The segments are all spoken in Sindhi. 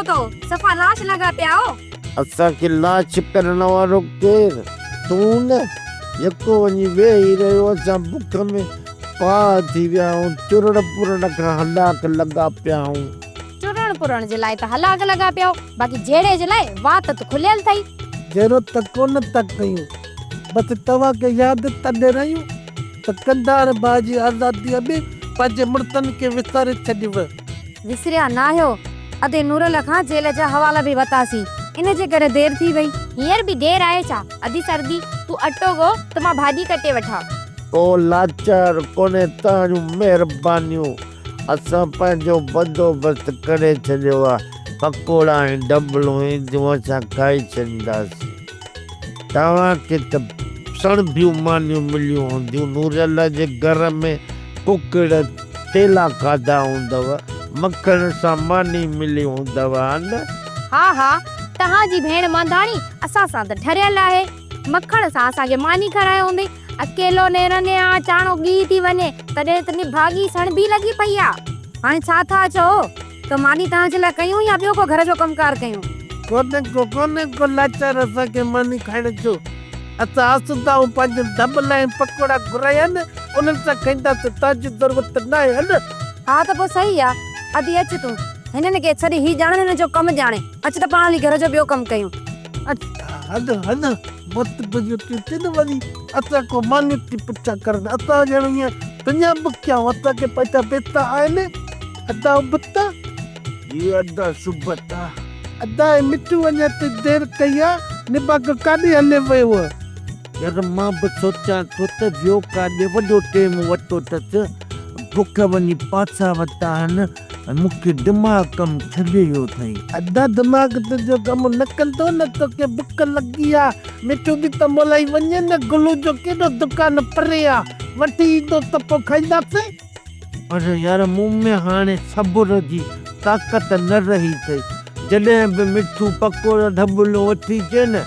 اٿو، صفا لاش لڳا پيا آهو. اسان کي لاش ڪرڻ وارو ڪير؟ تون نه؟ يڪو وڃي ويهي رهيو، اسان بک ۾ پاهه ٿي ويا آهيون، چرڻ پرڻ کان هلاک لڳا پيا آهيون. چرڻ پرڻ جي لاء ته هلاک لڳا پيا آهو، باقي جهيڙي جي لاء وات ته کليل اٿئي. جهيڙو ته ڪونه ٿا ڪيون، بس توهان کي ياد ٿا ڏيرايون ته قنڌار ڀاء جي آزاديء ۾ پنهنجي مڙسن کي وساري ڇڏيو. وسريا ناهيو، ادي نورل کان جيل جا حوالا به ورتاسين، ان جي ڪري دير ٿي وئي. هينئر به دير آهي ڇا؟ ادي سردي، تون اٽو ڳوهه ته مان ڀاڄي ڪٽي وٺان. ڪو لاچار ڪونهي، توهان جون مهربانيون، اسان پنهنجو بندوبست ڪري ڇڏيو آهي، پڪوڙا ۽ ڊبلون اينديون اسان کائي ڇڏينداسين. توهان کي ته سڻڀيون مانيون مليون هونديون، نورل جي گهر ۾ ڪڪڙ تيلا کاڌا هوندؤ، مکڻ سان ماني ملي هوندؤ ها نه؟ ها ها، توهان جي ڀيڻ مانڌاڻي اسان سان ته ٺريل آهي. مکڻ سان اسان کي ماني کارائي هوندي. اڪيلو نيرن يا چاڻو ڳيهه ٿي وڃي، تڏهن ته نڀاڳي سڻڀي لڳي پئي آ. هاڻي ڇا ٿا چئو ته ماني توهان جي لاء ڪيون يا ٻيو ڪو گهر جو ڪم ڪار ڪيون؟ ڪونهي ڪو، ڪونهي ڪو لاچار اسان کي ماني کائڻ جو. اسان آسودا آهيون، پنهنجن ڌٻلا ۽ پڪوڙا گهرايا آهن، انهن سان کائينداسين، توهان جي ضرورت ناهي، هل. ها ته پوء صحيح آ، ادي اچ تون، هنن کي ڇڏ، هي ڄاڻن هنن جو ڪم ڄاڻي، اچ ته پاڻ هلي گهر جو ٻيو ڪم ڪيون. اچ هل هل، وقت گذريو ٿي ٿي نه وري اسان ڪو ماني ٿي پڇا ڪرن، اسان ڄڻ ائين سڃا بکيا آهيون، اسان کي پنهنجا پئسا آهن، ادا ابتا. جي ادا سبتا. ادا هي مٺو اڃا تائين دير ڪئي آ، نڀاڳو ڪاڏي هلي ويو. يار مان به سوچان ٿو ته ويو ڪاڏي، وڏو ٽيم ورتو اٿس، بک وڃي پاسا ورتا آهن ۽ مون کي دماغ ڪم ڇڏي ويو اٿئي. ادا دماغ تنهنجو ڪم نه ڪندو نه توکي بک لڳي آ، مٺو به ته مولائي وڃي نه، گلو جو ڪيڏو دڪان پري آ، وٺي ايندو ته پوء کائينداسين. پر يار مون ۾ هاڻي صبر جي طاقت نه رهي اٿئي. جڏهن به مٺو پڪوڙا ڍٻلون وٺي اچي نه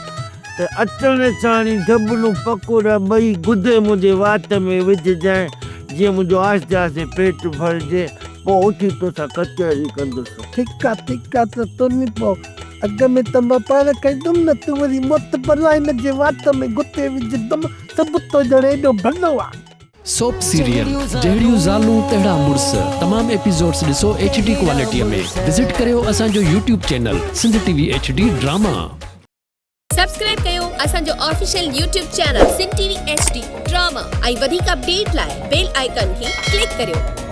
ته اچڻ ساڻ ئي ڍٻلون پڪوڙا ٻئي گدي منهنجي وات ۾ وجهجانء جيئن منهنجو آهستي آهستي پيٽ ڀرجي پوء اٿي توسان ڪچهري ڪندس. ٺيڪ آ ٺيڪ آ ته تون ئي پوء اڳ ۾ ته مان پاڻ کائيندم نه تون وري معتبر آهين جي وات ۾ گتي وجهندم سڀ تو ڄڻ ايڏو ڀلو آ. سوپ سيريل جهڙيون زالون تهڙا مڙس تمام ايپيسوڊس ڏسو ايڇ ڊي ڪوالٽي ۾ وزٽ ڪريو اسان جو YouTube channel Sindh T V H D drama. Subscribe ڪيو اسان جو official YouTube channel Sindh T V H D drama ۽ وڌيڪ اپڊيٽ لاء بيل آئيڪان کي ڪلڪ ڪريو.